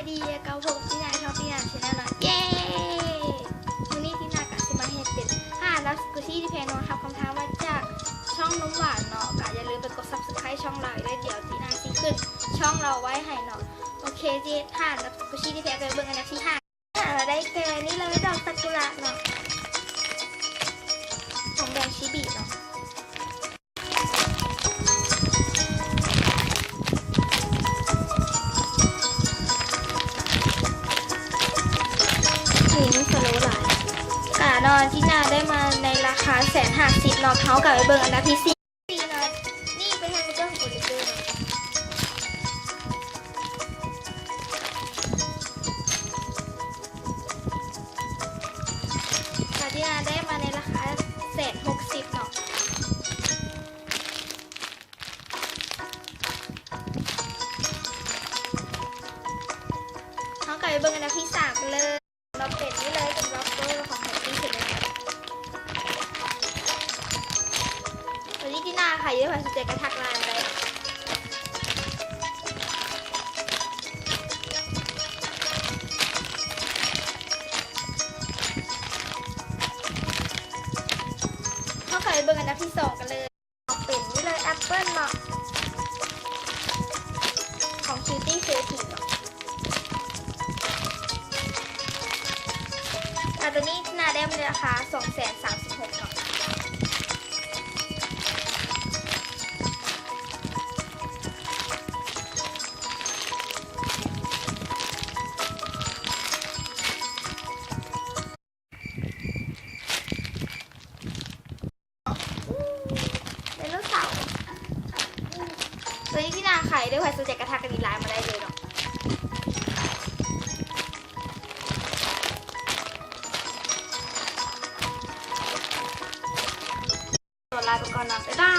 ດີ ກະພົບກັບຕິນາ ຊ່ອງຕິນາ Channel ເນາະ ເຢ້ ມື້ນີ້ຕິນາກະຊິມາເຮັດເປັນຫ້າອັນດັບສະກຸຊີທີ່ແພງເນາະ ຮັບຄຳທ້າມາຈາກຊ່ອງນົມຫວານເນາະ ກະຢ່າລືມໄປກົດ Subscribe ຊ່ອງລາວເດີ ດຽວຕິນາຊິຂຶ້ນຊ່ອງລາວໄວ້ໃຫ້ເນາະ ໂອເຄ ຊິເຮັດຫ້າອັນດັບສະກຸຊີທີ່ແພງ ໄປເບິ່ງອັນດັບທີຫ້າ ລະໄດ້ແກ່ນີ້ເລີຍ ດອກຊາກຸຣະເນາະ ຂອງແບຣນຊິບິເນາະ ນີ້ມັນສະໂລຫຼາຍ ກະເນາະ ທີ່ໜ້າໄດ້ມາໃນລາຄາແສນຫ້າສິບເນາະ ເຮົາກະໄປເບິ່ງອັນດັບທີສີ່ ສີ່ເນາະ ນີ້ເປັນແຮງເກີລຂອງໂອລິເກີເນາະ ກາເດຍໄດ້ມາໃນລາຄາແສນຫົກສິບເນາະ ເຮົາກະໄປເບິ່ງອັນດັບທີສາມກັນເລີຍ. ເນາະ ເປັນນີ້ເລີຍ ເປັນລັອບສເຕີຂອງແຮບປີ້ເຊີເລຍ ຕອນນີ້ທີ່ໜ້າຂາຍຢູ່ ໃຜສົນໃຈກະທັກໄລນ໌ມາໄດ້ ເຮົາກະໄປເບິ່ງອັນດັບທີສອງກັນເລີຍ. ເປັນນີ້ເລີຍ ແອັບເປິ້ນເນາະ ຂອງຄິວຕີ້ຄຣີເອທີຟເນາະ ກະໂຕນີ້ໜ້າໄດ້ມາໃນລາຄາສອງແສນສາມສິບຫົກເນາະ ໄດໂນເສົາ ໂຕນີ້ທີ່ໜ້າຂາຍເດີ ໃຜສົນໃຈກະທັກກັນໄລນ໌ມາໄດ້ເລີຍເນາະ ຂໍລາໄປກ່ອນເນາະ ບາຍບາ